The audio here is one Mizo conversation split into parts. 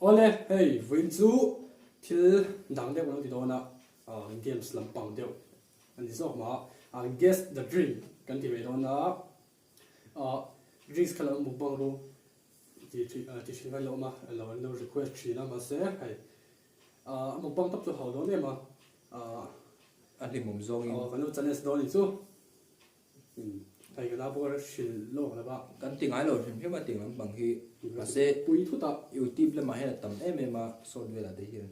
Awle, hei vawiin chu thil dang deuh kan lo ti dawn a, games lampang deuh a ni zawk mah a, guess the drink kan ti ve dawn a, drinks kha lo mukbang ru ti thin ti thin khan lo awm a, lo an lo request thin a mahse hei a mukbang tawp chu a hau dawn em a, A hlimawm zawngin. Aw kan lo challenge dawn a ni chu. Hei ka nau pawh ka hrilh lawk lo va. Kan ti ngai lo hrim hrim a tih lampang hi mahse pui thut a. Youtube lamah hian a tam em em a short velah te hian.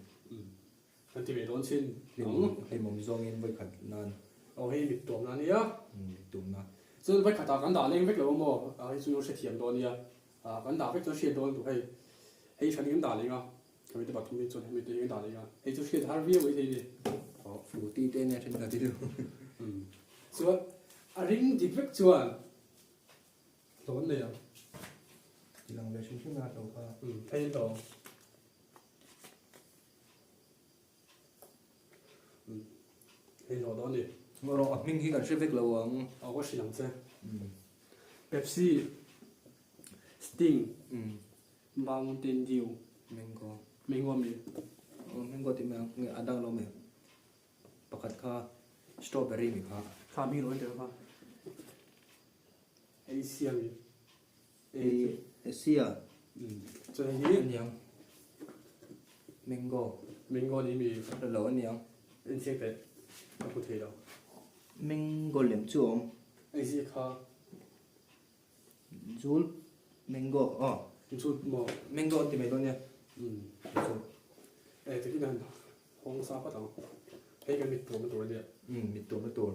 Kan ti ve dawn chin ang. Hlimawm zawngin vawikhat nan. Aw hei mit tuamna a nia. Mit tuamna. Chuan vawikhatah kan dah leng vek lo a maw? Hei chu hrethiam dawn nia. Kan dah vek chuan hriat dawn tur hei. Hei hran hi kan dah leng a. Hemi te pathum hi chuan hemi te hi an dah leh a, hei chu hriat har viau mai thei a ni. Aw Frooti te nia then ka ti lo. Chuan a ring dik vek chuan hlawh an nei ang. Ti lang ve hrim hrim a hlawh kha. Phei hlawh. Hei hlawh dawn a ni. Rawh a hming hi kan hre vek lo ang. Aw ka hrilh ang che. Pepsi, Sting. Mountain Dew. Mango. Mango ami? Aw mango tih mai ang nge a dang lo mai pakhat kha strawberry mi kha. Kha mi lo enter kha. Asia mi. Asia. Chuan hei hi. Aniang. Mango. Mango ni mi. Lo aniang. En chiang teh. Ka hmu thei lo. Mango lem chu a awm. Asia kha. Zul mango aw. Zul maw? Mango an ti mai dawn nia. Umm chu e takin a han hawng sa phawt ang. Hei kan mit tuamna tur a nia. Umm mit tuamna tur.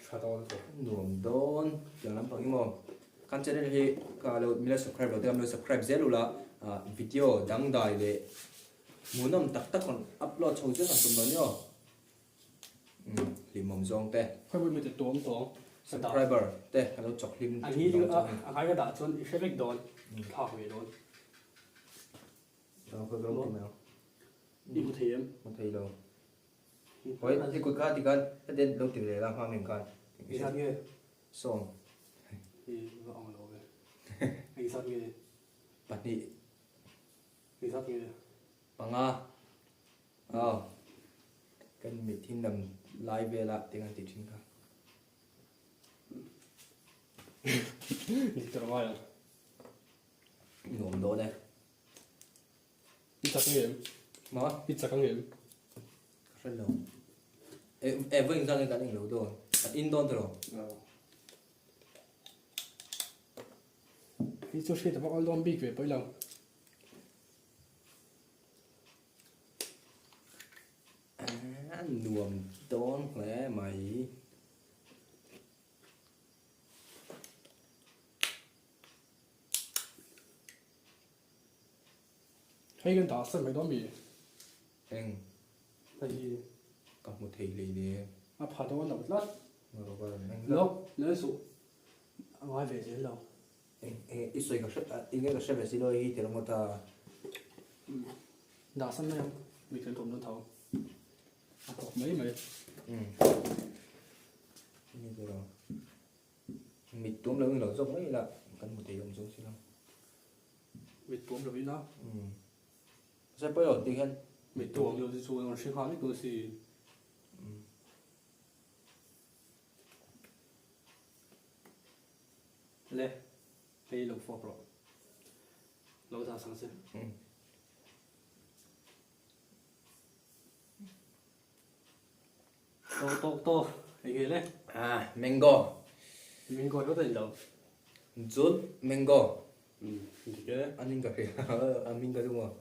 Tha dawn a tawh. Nuam dawn tiang lampang hi maw. Kan channel hi ka lo min lo subscribe lo te min lo subscribe zel ula video dangdai leh hmuhnawm tak tak rawn upload chho zel ang tum dawn nia aw. Hlimawm zawng te. Khawi mi te tuam tawng. Subscriber te ka lo chawk hlim A ngi a a ngai ka dah chuan i hre vek dawn. Thlak ve dawn. Ka ka ti mai ang. I hmu thei em? Hmu thei lo. Hawi i kut kha tikhan hetian lo ti ve la hma meng khan. Engzat nge? Sawm. I va ang lo ve. Engzat nge? Pahnih. Engzat nge? Panga. Aw. Kan mithin lam lai vela te kan ti thin kha. Dik tur ngai ang. Nuam dawn e. I chak ang em? Ma? I chak ang em? Ka hre lo. E, e vawiin zan in kan eng lo dawn. Kan in dawn tiraw? Aw. Hi chu hriat a vak al dawn bik ve pawh ilo. A nuam dawn hle mai. Hei kan dah san mai dawn mi? Eng? Hei hi. Ka hmu thei hlei ne. A pha dawn lo tlat. Lo, nui suh. A ngai ve zel lo. Eng eng i sawi ka hre eng nge ka hre ve si lo hi tel ngawt a. Dah san mai ang mi kan kawm dawn tho a tawp mai mai. Umm ni tur ang mit tuam lo in lo zawk mai ila kan hmu thei awm chung si lo. Mit tuam lo ila. Umm se pawi lo tih hian. Mit tuam lo chu chuan an hre nghal vek dawn si. Umm. Le, hei lo fawk rawh. Lo dah sang che. To to to, hei nge le? Ah, mango. Mango hi rawt a ni lo. Zut mango. Dik e. A ning ka hria, a hming ka chu maw.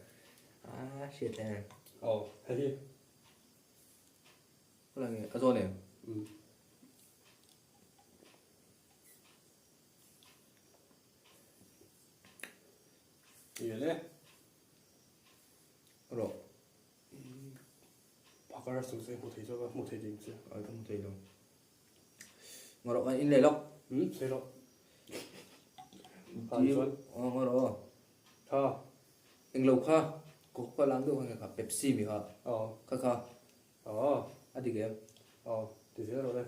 Ah, hriat hle. Aw, hei hi. Khawlai nge, a zawn em? Nge le? Rawh. Phakar chung che hmu thei zawk a, hmu thei ding che. Ai ka hmu thei lo. Ngaw rawh kan in leh lawk. Sei rawh. Dil, aw ngaw rawh aw. Kha. Englo kha, coca cola ang deuh kha nge kha, Pepsi mi kha. Aw. Kha kha. Aw. A dik em? Aw, ti zel rawh le.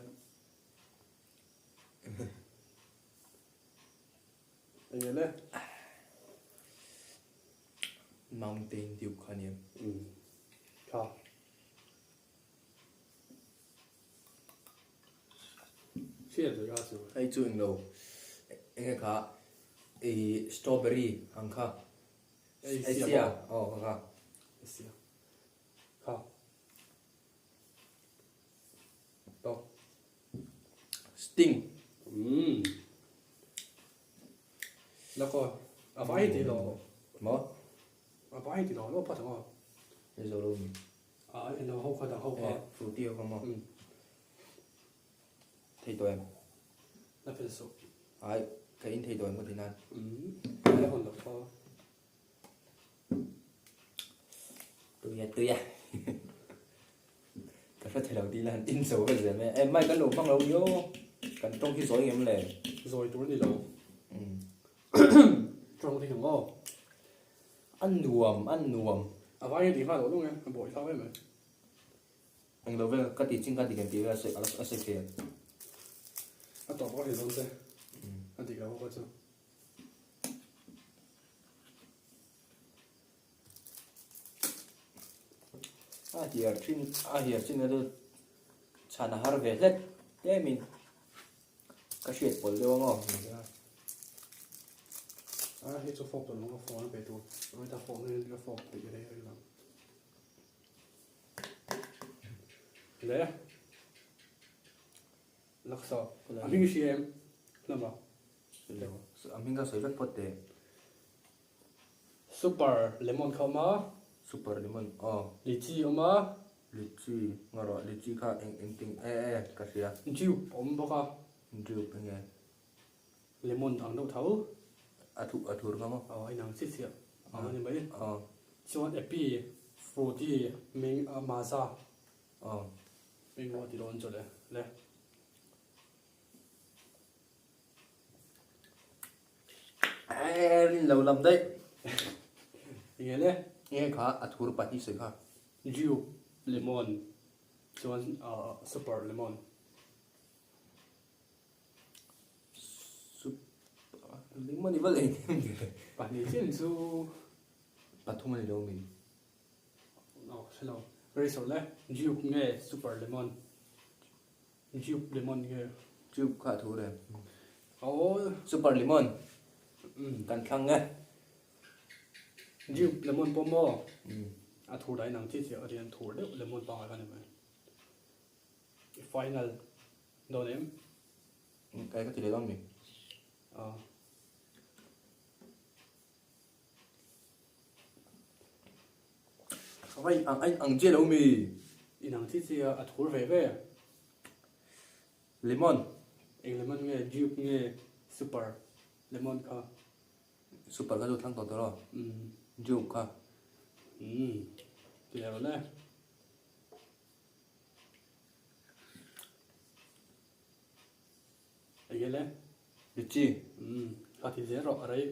Enge le? Mountain Dew kha nia. Umm tha. Hriat ve kha chu. Hei chu englo enge kha i strawberry ang kha. Ei sia aw kha kha. Ei sia kha. Tawk. Sting. Umm. Lako a vai ti lo. Maw? A vai ti lo lo phawt ang aw. Hei zo lo mi. A en lo ho kha dang ho kha. Eh, fruity ho kha maw? Umm. Thei tawh em? La fel suh. Ai, ka in thei tawh em ka ti nan. Umm, la hawn lo kha. Tui a tui a. Ka hre thei lo tih lan in zo vek zel mai a. Eh mic an lo hmang lo ni aw. Kan tawng hi zawi ngem le. Zawi tur a ni lo. Tawng hi ang aw. A nuam a nuam. A vai a ti nghal lo lung e, a buai thlak em mai. Eng lo vel ka tih chin ka dik em tih vel a sawi thei em. A tawp a hrilh dawn che. A dik lo bawk a chu. A hiar thin a hiar chin na chu chhan a har ve hlek tlemin ka hriat pawlh deuh ang aw. A hei chu fawk tawh lo ka phone a pe tur heta phone hi ka fawk tih reng reng lo. Le laksa a hming i hria em hlama. A hming ka sawi vek phawt teh. Super lemon kha awm a. Super lemon aw. Lychee awm a. Lychee nga rawh lychee kha eng eng ting e e ka hria. Dupe awm bawk a. Dupe enge. Lemon ang deuh tho. A thu a thur nga maw. Aw a inang chiah chiah ang a ni mai. Aw. Chuan epi fruity ming maza. Aw. Mango a ti dawn chu le le. Eee rin lo lam daih. Enge le? Enge kha a thur pahnih sawi kha. Dupe lemon chuan super lemon. Sup lemon i va lei hnem ve. Pahnih chin chu pathum a ni lo mi. Aw hre lo. Rei sawi le. Dupe nge super lemon. Dupe lemon nge? Dupe kha a thu reng. Aw. Super lemon. Kan thlang e. Dupe lemon pawh maw? A thur dah inang chi chiah a rian thur deuh lemon pangngai kha ni mai. I final dawn em? Kai ka ti leh dawn mi. Aw. Vai ang ai ang che lo mi. Inang chi chi a thur ve ve. Lemon. Eng lemon nge dupe nge super lemon kha. Super kha chu thlang tawh tawh lo. Umm. Dupe kha. Umm. Ti leh rawh le. Enge le? Lychee. Umm. Kha ti zel rawh a rei.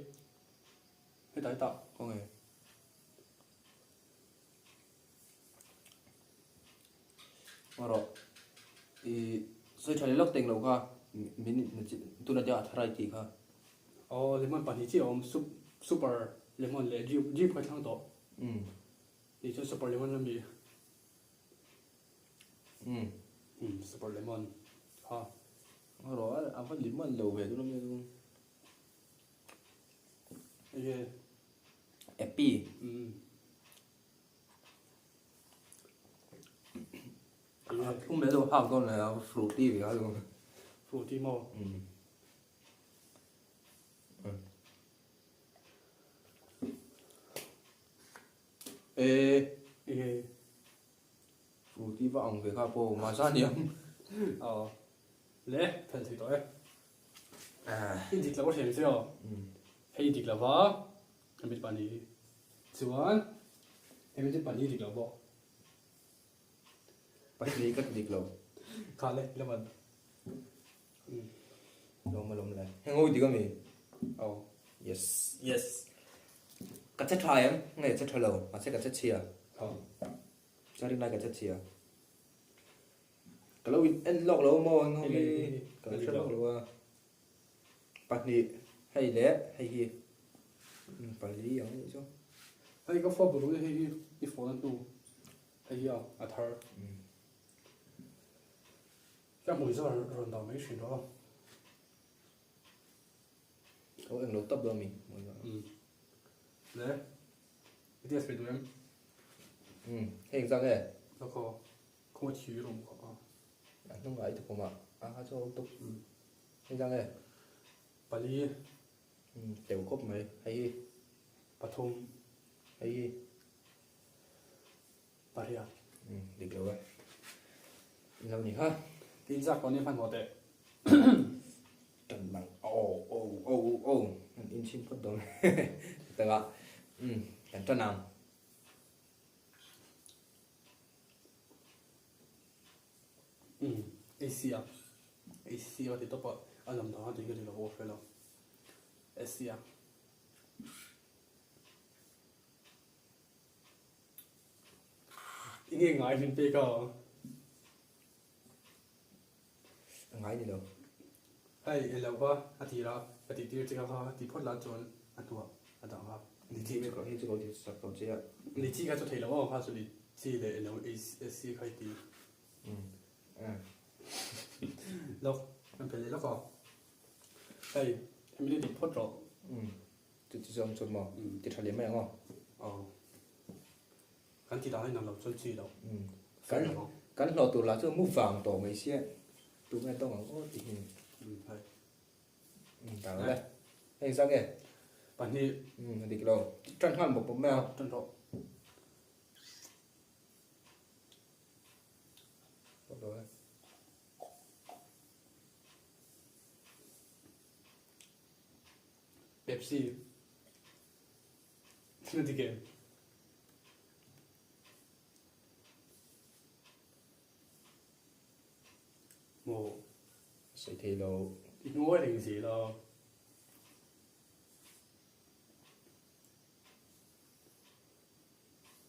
Hetah hetah. Khawnge? Ngaw rawh. I sawi tha leh lawk teng lo kha min tuna te a thar a i tih kha. Aw lemon pahnih chiah a awm super lemon leh jeep jeep kha thlang tawh. Umm. Ni chuan super lemon a mi. Umm. Umm super lemon kha. Ngaw rawh a va lemon lo ve tuna mi chu. Enge? Epi. Umm. A thlum leh deuh hak dawn leh a fruity ve a dawn. Fruity maw? Umm. E. Enge? Fruity va ang ve kha pawh mahse a niang. Aw. Le, phelh thei tawh e. I dik lo a hriat che aw. Hei i dik lo va, hemi te pahnih hi. Chuan hemi te pahnih i dik lo bawk. Pahnih ka ti dik lo. Kha le, ila man. Lawm a lawm le. Heng ho i dik a mi? Aw. Yes, yes. Ka che tha em? Nge che tha lo, mahse ka che chhia. Aw. Chuan rinai ka che chhia. Ka lo in en lawk lo maw eng ho hi ka lo hre lawk lo a. Pahnih hei leh hei hi pali ang anih chu. Hei ka fawp duh hei hi i phone a hnu hei hi a thar. Ka hmui zawh rawn dah mai thin rawh. Ka eng lo tap dawn mi. Le. I test ve duh em? Hei engzah nge? Ka khaw khaw thi rawng kha a. A hnungah i thawk awm a, a kha chu a tuk. Engzah nge? Pali. Teuh khawp mai. Hei hi. Pathum. Hei hi. Pariat. Dik lo e. In lo ni kha. Tin zak pawh ni hmanhmawh teh. Tan lang aw aw aw aw an in chhin phawt dawn tanga um kan tan ang. Um AC a AC a ti tawp a a lam dang a ti ka ti lo pawh hre lo AC a. I nge ngai min pek a? A ngai ni lo. Hei i lo kha a tir a, ka tih tir che kha ti phawt la chuan a hnuah a dah kha. Ni chi kha hei chu ka lo ti sak lo che a. Ni chi kha chu thei lo aw kha chu ni chi leh i lo AC kha i ti. Lawk kan pe leh lawk aw. Hei hemi ni ti phawt rawh. Chu chi zawng chuan maw ti tha leh mai ang aw. Aw. Kan ti dan a inang lo chuan chi lo. Kan kan hlawh tur lah chu mu vang tawh mai sia tu nge tawng ang aw ti hi. Hei. Dah lo le. Hei zang nge? Pahnih. A dik lo. Tan nghal bawk bawk mai a. Tan rawh. Bawk lo e. Pepsi. Thil a dik em? Maw? Sawi thei lo. I hnuai reng zel a.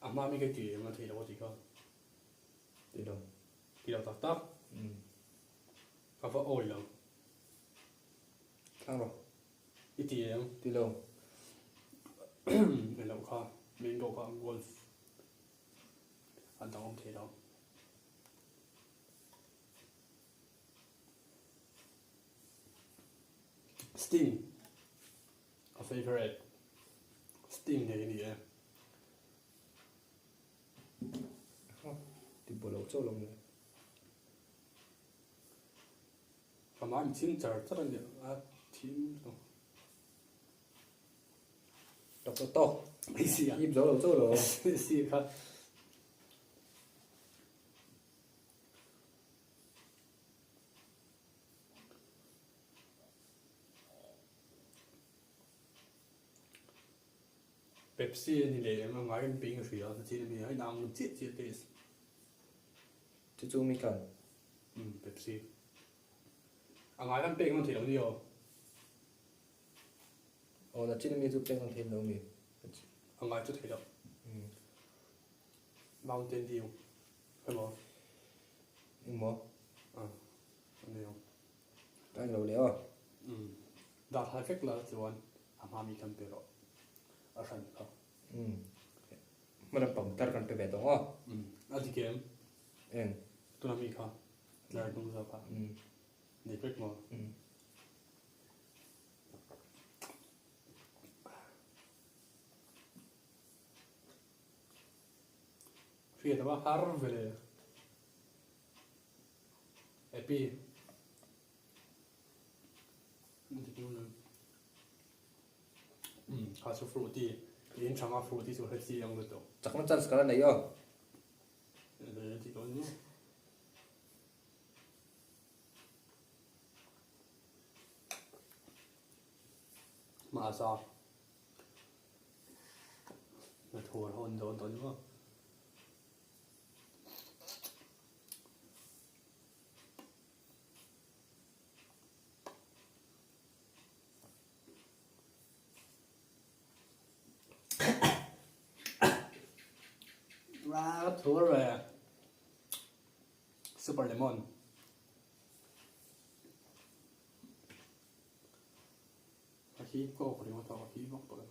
A hma mi ka ti em a thei lo a ti kha. Ti lo. Ti lo tak tak. Ka va awi lo. Thlang rawh. I ti em? Ti lo. Ni loh kha, mango kha golf a dang awm thei lo. Sting ka favourite. Sting ngei a ni e. Ti buai lo chauh lo maw? Amah in ching char char a nia a thim lo. Tawk tawk tawk. Hei si a. Hip zo lo chauh lo. Si kha. Pepsi a ni leh em a ngai kan peng hria a chin a mi a inang chiah chiah taste. Chu chu mi khan. Umm Pepsi. A ngai kan pek nawn thei lo ni aw. Aw na chin mi chu pek nawn thei lo mi. A ngai chu thei lo. Umm. Mountain Dew. Emaw. Emaw. Ah. Ani aw. Ka eng lo leh aw. Umm. Dah thai vek la chuan a hma mi kan pe rawh. A hran kha. Umm. Hman a pang tar kan pe ve tawh aw. Umm. A dik em? Eng. Tuna mi kha tlar hnung zawk a dik vek maw? Hriat a va har ve le. Epi. Kha chu fruity. In thanga fruity chu hre chi ang lutuk. Chakna chance ka la nei aw. Mahsa hnathawh a hawn dawn tawh ni maw? Wow, thur ve. Super lemon. A hi ko ko ringawt a, a hi vak tawh lo.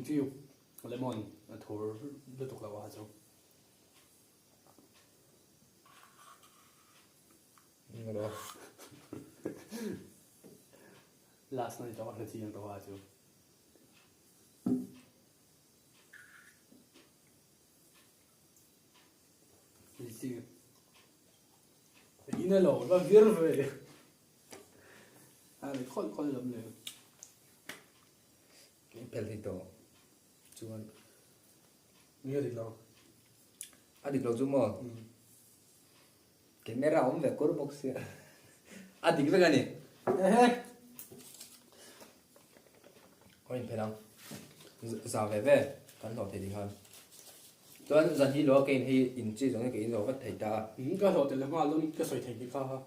Tube lemon a thur lutuk lo a chu. Last na ni tawh a hre chiang tawh a chu. Ina lo va vir ve. A ni khawlh khawlh lam le. In phel thei tawh chuan. Nge dik lo. A dik lo chu maw? Camera awm ve kur bawk sia. A dik vek a ni. Ehe. Ka in phel ang. Za ve ve kan hlawh thei ding khan. Chuan zan hi lo a kein hei in chi zawng hi ka in zo vat thei ta a. Ka hlawh tel nghal dawn ka sawi thei hi kha kha.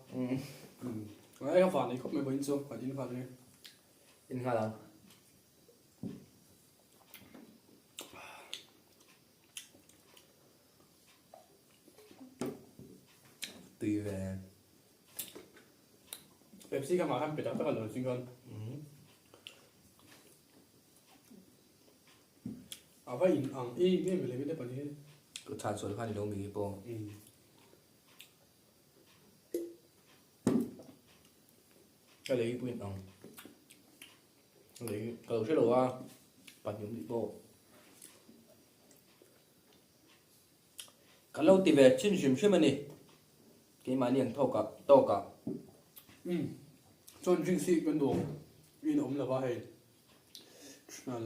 Ai ka van ei khawp mai vawiin chu kan in nghal ange. In nghal ang. Tui ve. Pepsi kha mah khan pe tak tak a lo zing khan. A va in ang em em le mite pani hi. Ka chhan sual khan i lo mi pawh. Ka lei pawh in ang. Lei ka lo hre lo a pahnih awm tih pawh. Ka lo ti ve thin hrim hrim a ni. Keimahni ang thawk ah tawk ah. Umm chuan drinks hi kan duh in a awm lo va hei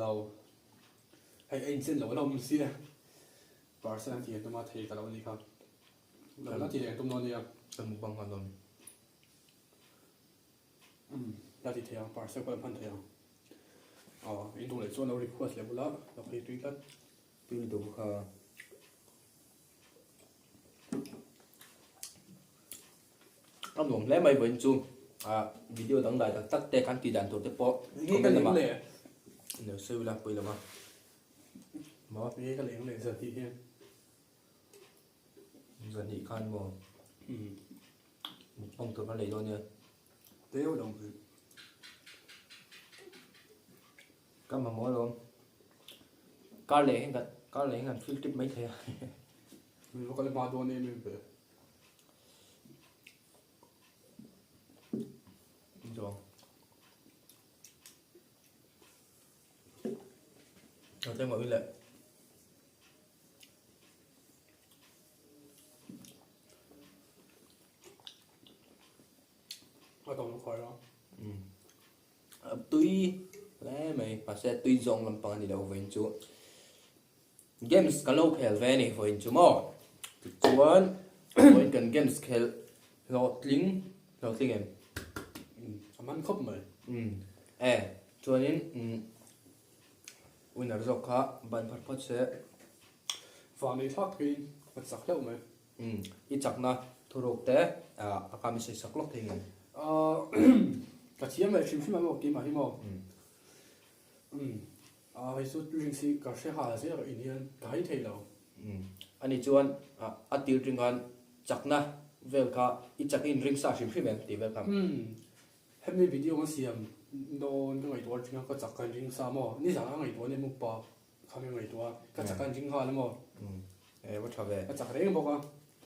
lo hei a inchen loh a la awm sia parcel an ti ang tuma thei ka lo ni kha lo la ti leh ang tum dawn nia. Kan mukbang nghal dawn. Umm la ti thei ang parcel pawh la hman thei ang aw in duh leh chuan lo request leh bula lo phei tui tlat. Tui lutuk kha. A nuam hle mai vawiin chu ah video dang dai tak tak te kan tih dan tur te pawh comment lamah lo sawi ula pawi lo va maw nge ka leng leh zan hnih hian zan hnih khan maw mukbang tur kan lei dawn nia teu lo mai ka mamawh alawm kar leh hian kar leh hian kan field trip mai thei a min va kal hma dawn em em ve. Zawng. A tlem ngawih le. A tawng khawi a. Tui hle mai mahse tui zawng lampang a ni lo vawiin chu. Games ka lo khel ve a ni vawiin chu maw? Tichuan vawiin kan games khel hlawhtling hlawhtling em? A man khawp mai. Umm e chuanin umm winner zawk kha ban phar phawt se. Vang nei thlak takin a chak hlauh mai. Umm i chakna thuruk te a kha min sawi sak lawk thei ngei. Ahh ka thiam leh hrim hrim a maw keimah hi maw? Umm A hei chu drinks hi ka hre nghal zel a in hian ka hai thei lo. Umm ani chuan a tir ring khan chakna vel kha i chak in ring sa hrim hrim em tih vel kha. Umm hemi video kan siam dawn ka ngaihtuah ring a ka chak ka in ring sa maw nizan a ngaihtuah ania mupa kha ka ngaihtuah a ka chak ka in ring nghal a maw. Umm e va tha ve. Ka chak reng bawk a.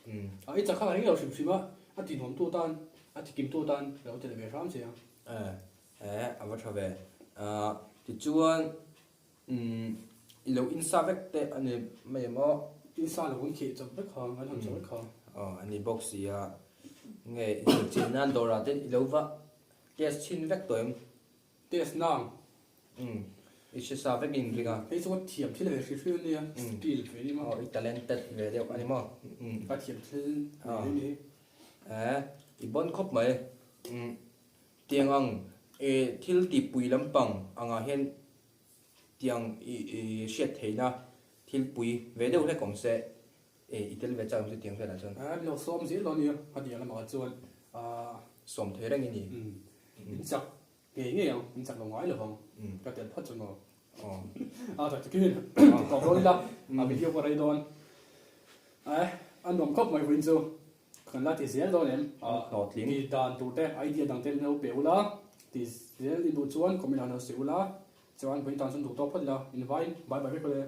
Umm. A i chak kha ka ring lo hrim hrim a a ti nuam tu tan a ti kim tu tan ka lo tel ve hram che a. E Eh, a va tha ve. Ah, tichuan, umm, i lo insa vek teh a ni mai em aw? Insa lo kan kheh chawp vek kha, kan han chawp vek kha. Aw, a ni bawk si a. Nge, inzirchhin nan dawrah te i lo va test chhin vek tawh em? Test nang. Umm, i hre sa vek in ring a. Hei chu ka thiam thil ve hri hri a nia, skill ve a ni maw? Aw, i talented ve deuh a ni maw? Umm. Ka thiam thil ve a ni. Eh, i bon khawp mai. Umm. Tiang ang e thil tihpui lampang angah hian tiang i hriat theihna thil pui ve deuh hlek awm se e i tel ve chak ang chu tiang velah chuan. A lo sawm zel dawn nia a tiang lamah chuan a. Sawm thei reng i ni. In chak ngei ngei ang, in chak lo ngai lo vang ka tel phawt chu maw. A tak takin ti tawp dawn ila a video pawh a rei dawn. A nuam khawp mai vawiin chu. Kan la ti zel dawn em? Hlawhtling. Ti dan tur te, idea dang te min lo pe ula, ti zel i duh chuan comment ah lo sawi ula. Chuan vawiin tan chuan duh tawk phawt ila, invaiin bye bye vek ule.